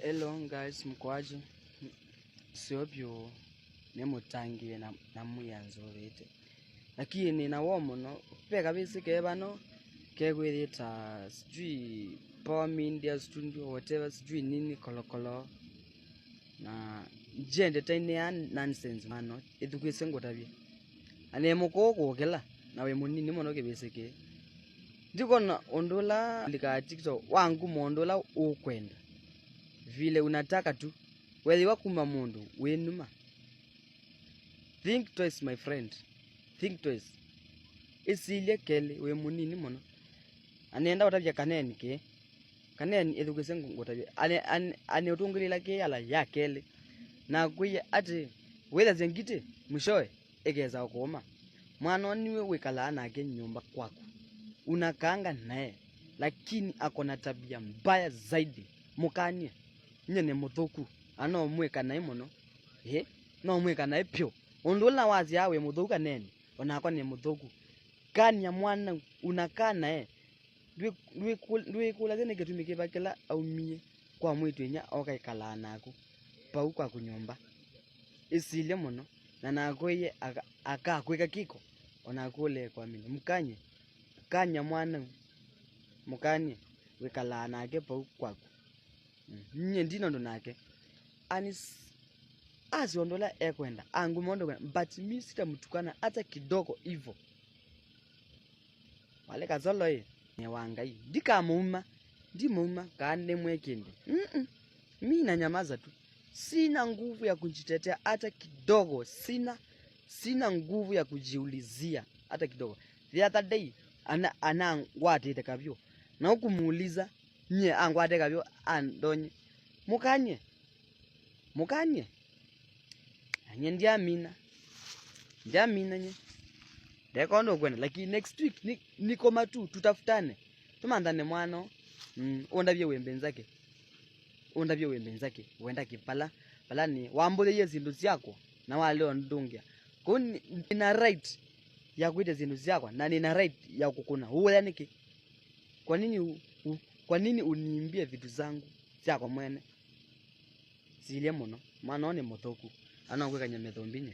Hello guys, mkwaje siopyo nemutangie na muyanzurite lakini nawo muno pe kabisa ke bano kekwithita sijui Power Media Studio whatever sijui nini kolokolo na njende taine ya nonsense mano ithukwise ngutavia ane mukukukila na wi munini muno kibisiki ndikona undula lika TikTok wangu mondula ukwenda vile unataka tu wethiwa kuma mundu winuma. Think twice my friend, think twice. Isilie keli wi munini muno anenda utavya kaneni ki kaneni ithukise ngutavya ane utungilila ki ala ya keli na kwiya ati witha ngiti mwishowe ikeza kuuma mwana niwe wikala nake nyumba kwaku unakaanga naye lakini ako na tabia mbaya zaidi mukanie nye ni muthuku ano mwika naye muno no mwika naye pyo undu ula wazia wi muthuku kaneni onakwa ni muthuku kania mwana unakaa naye ndwikula ni gitumi kiva kila aumie kwa mwitu inya okaikala naku pau kwa kunyumba isilie muno na nakwiye akakwika kiko onakule kwa mini mukanye kanya mwana mukanye wikala nake pau kwaku nye ndino ndo nake ani aziondola ekwenda angu mondo kwenda but mi sitamtukana hata kidogo hivo wale kazolo ye ne wangai ndikamuuma ndimuuma kande mwekende mi nanyamaza tu, sina nguvu ya kujitetea hata kidogo, sina nguvu ya kujiulizia hata kidogo. The other day ana anangwatite kabyo na ukumuuliza nye angwate kabyo andonye mukanye mukanye anye ndiamina ndiamina nye ndekondo kwenda lakini next week nikoma tu tutafutane tumandane mwano undavye wembe nzake undavye wembe nzake wenda kipala pala ni wambule zindu zyako na wale ndungia ko nina right ya kuita zindu zyako na nina right ya kukuna huwa niki kwa nini uniimbie vitu zangu zyako mwene zilie muno mwana ni muthuku anakwika nyamethombinye.